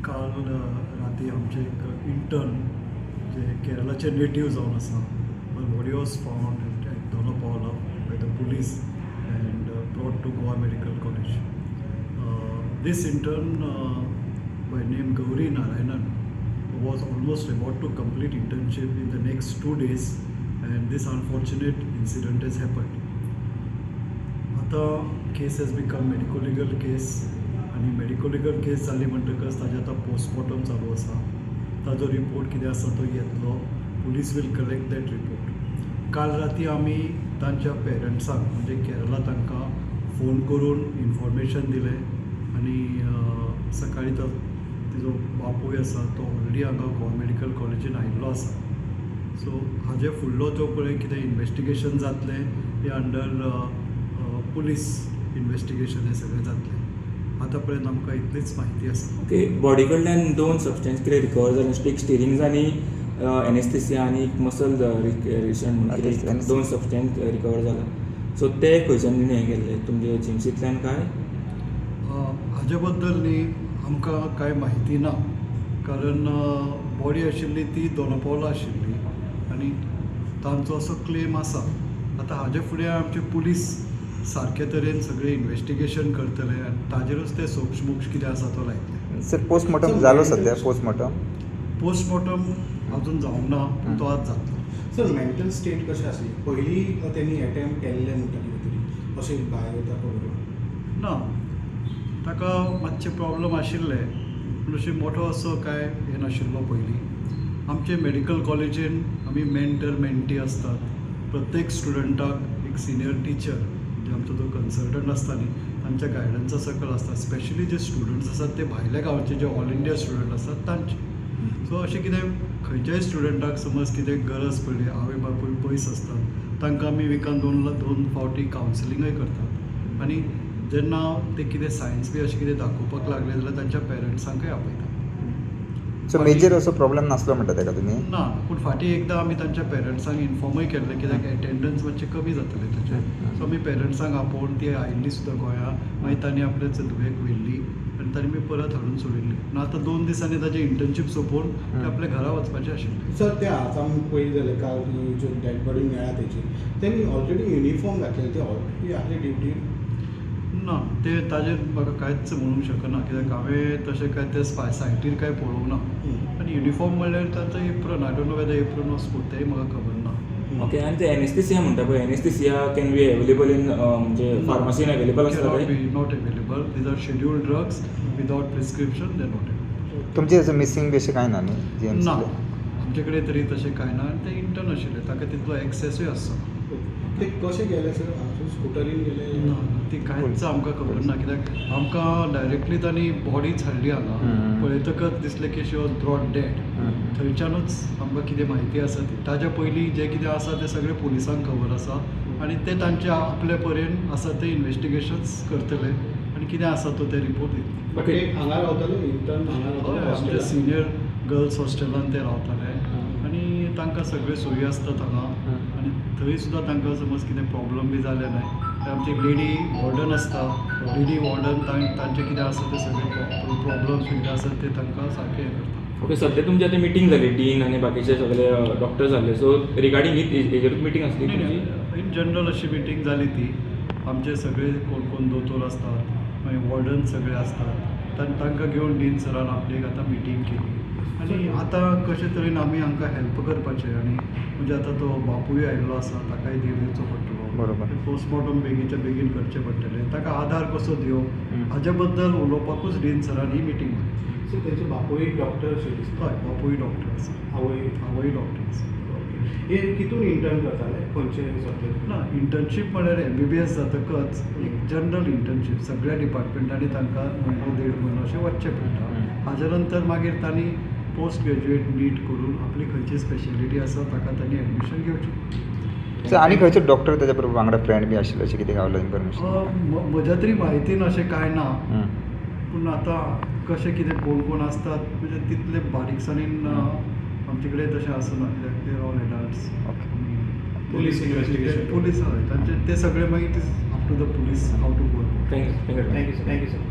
काल राती आमचे एक इंटर्न जे केरळाचे नेटीव जावन आसा, body was found at Dona Paula by the police and brought to Goa Medical College. This intern, by name Gauri Narayanan, was almost about to complete internship in the next 2 days, and this unfortunate incident has happened. आतां case has become medico legal case आनी medico legal केस जाली म्हणटकच ताजें आतां postmortem चालू आसा. ताजो report कितें आसा तो येतलो. Police will collect that report. काल राती आमी तांच्या पेरंट्सांक, म्हणजे केरला, तांकां फोन करून इन्फॉर्मेशन दिलें आनी सकाळीं तो तिजो बापूय आसा तो ऑलरेडी हांगा गोवा मेडिकल कॉलेजीन आयिल्लो आसा. सो हाजे फुडलो जो पळय कितें इन्वेस्टिगेशन जातलें हें अंडर पुलीस इन्वेस्टिगेशन हें सगळें जातलें. आतां पर्यंत आमकां इतलीच म्हायती आसा. ओके, बॉडी कडल्यान दोन सबस्टन्स कितें रिकवर जाले, एक स्टिरिंग्स आनी एनेस्थेसिया आनी एक मसल रिलेक्सेंट म्हणून कितें दोन सबस्टन्स रिकवर जाला. सो ते खंयच्यान हें केल्ले, तुमचे जिएमसींतल्यान काय? हाजे बद्दल न्ही आमकां कांय म्हायती ना, कारण बॉडी आशिल्ली ती दोना पावला आशिल्ली आनी तांचो असो क्लेम आसा. आतां हाजे फुडें आमचे पुलीस सारके तरेन सगळें इन्वेस्टिगेशन करतले आनी ताजेरूच ते सोक्षमोक्ष कितें आसा तो लायतले. सर, पोस्टमॉर्टम जालो सध्या पोस्टमॉर्टम? पोस्टमॉर्टम अजून जावंक ना, पूण तो आज जातलो. सर, मेंटल स्टेट कशें आसली पयलीं? तेणी एटेम्प्ट केल्ले म्हणटा कितें तरी अशें भायर वता खबर? ना, ताका मातशे प्रॉब्लम आशिल्ले, पूण अशें मोठो असो कांय हें नाशिल्लो पयलीं. आमचे मेडिकल कॉलेजीन आमी मेंटर मेंटी आसतात. प्रत्येक स्टुडंटाक एक सिनियर टिचर, म्हणजे आमचो जो कन्सल्टंट आसता न्ही, तांच्या गायडन्सा सकयल आसता. स्पेशली जे स्टुडंट्स आसात ते भायल्या गांवचे, जे ऑल इंडिया स्टुडंट आसात तांचे. सो अशें कितें खंयच्याय स्टुडंटाक समज कितें गरज पडली, आवय बापूय पयस आसतात, तांकां आमी विकान दोन दोन फावटी कावन्सिलिंगय करतात आनी जेन्ना ते कितें सायन्स बी अशें कितें दाखोवपाक लागले जाल्यार तांच्या पेरंट्सांकय आपयतात. सो मेजर असो प्रॉब्लेम नासलो म्हणटा ताका तुमी? ना, पूण फाटीं एकदां आमी तांच्या पेरंट्सांक इन्फॉर्मूय केल्लें, कित्याक एटेंडन्स मातशें कमी जातलें ताचें. सो आमी पेरंट्सांक आपोवन ती आयिल्ली सुद्दां गोंया. मागीर तांणी आपल्या चलयेक व्हेल्ली आनी तांणी मागीर परत हाडून सोडिल्ली. पूण आतां 2 दिसांनी ताजें इंटर्नशीप सोंपोवन ते आपल्या घरा वचपाचें आशिल्लें. सर, ते आज आमी पळयत जाल्यार काल ज्यो डेड बॉडी मेळ्ळा तेजी, तेणी ऑलरेडी युनिफॉर्म घातलेले, ते ऑलरेडी आहले ड्युटीर? ना, ते ताजेर म्हाका कांयच म्हणूंक शकना, कित्याक हांवें तशें कांय ते सायटीर कांय पळोवंक ना. आनी युनिफॉर्म म्हणल्यार तांचो apron, I don't know whether apron was put, तेंय म्हाका खबर ना. ओके, आनी ते एनेस्थेसिया म्हणटा पळय, anaesthesia can be available in म्हणजे फार्मासीन अवेलेबल आसता? Cannot ते be, not available. These are scheduled drugs. Without prescription, they're not available. तुमचे असं मिसिंग बी अशें कांय ना न्ही जी? ना, आमचे कडेन तरी तशें कांय ना. आनी ते इंटर्न आशिल्ले, ताका तितलो एक्सेसूय आसचो ना. ते कशे गेले सर? हांगासून स्कुटरीन गेले? ना, ती कांयच आमकां खबर ना, कित्याक आमकां डायरेक्टली तांणी बॉडीच हाडली हांगा. पळयतकच दिसलें की she was brought dead. थंयच्यानूच आमकां कितें म्हायती आसा ती. ताज्या पयलीं जें कितें आसा तें सगळें पुलिसांक खबर आसा आनी ते तांचे आपले परेन आसा ते इन्वेस्टिगेशन्स करतले आनी कितें आसा तो ते रिपोर्ट दितले. बट ते हांगा रावताले, इंटर्न हांगा रावताले? हय, आमच्या हॉस्टेलान? सिनियर गर्ल्स हॉस्टेलान ते रावताले आनी तांकां सगळ्यो सोयी आसतात हांगा. आनी थंय सुद्दां तांकां समज कितें प्रॉब्लम बी जालें न्हय, तर आमची लेडी वॉर्डन आसता. लेडी वॉर्डन तांचें कितें आसा तें सगळें प्रॉब्लम्स कितें आसा ते तांकां सारकें हें करता. ओके, सध्या तुमची आतां मिटींग जाली, डीन आनी बाकीचे सगळे डॉक्टर्स जाल्ले, सो रिगार्डींग ही हेजेरूच मिटींग आसली तुमची? इन जनरल अशी मिटींग जाली ती. आमचे सगळे कोण कोण दोतोर आसतात, मागीर वॉर्डन सगळे आसतात, तांकां घेवन डीन सरान आपली एक आतां मिटींग केली आनी आतां कशे तरेन आमी हांकां हेल्प करपाचें. आनी म्हणजे आतां तो बापूय आयिल्लो आसा, ताकाय धीर दिवचो पडटलो. पोस्टमॉर्टम बेगीनच्या बेगीन करचें पडटलें, ताका आधार कसो दिवप, हाजे बद्दल उलोवपाकूच डीन सरान ही मिटींग मारली. सो तेंचे बापूय डॉक्टर अशें दिसता? हय, बापूय डॉक्टर आसा. आवय? आवय डॉक्टर आसा. ओके, हे कितून इंटर्न करताले, खंयचे सब्जेक्ट? ना, इंटर्नशीप म्हळ्यार एमबीबीएस जातकच एक जनरल इंटर्नशीप, सगळ्या डिपार्टमेंटांनी तांकां म्हयनो देड म्हयनो अशें वचचें पडटा. हाज्या नंतर मागीर तांणी पोस्ट ग्रॅज्युएट नीट करून आपली खंयची स्पेशलिटी आसा ताका तांणी एडमिशन घेवची. सर, आनी खंयचो डॉक्टर ताच्या बरोबर वांगडा फ्रेंड बी आशिल्लो अशें कितें गावलो इन्फॉर्मेशन? म्हज्या तरी म्हायतीन अशें कांय ना, पूण आतां कशें कितें कोण कोण आसतात, म्हणजे तितले बारीकसाणेन आमचे कडेन तशें आसना, कित्याक ते all adults. Police investigation. Police, हय, तांचे ते सगळे मागीर it is up to the police how to go. Thank you, thank you. Thank you sir, thank you sir.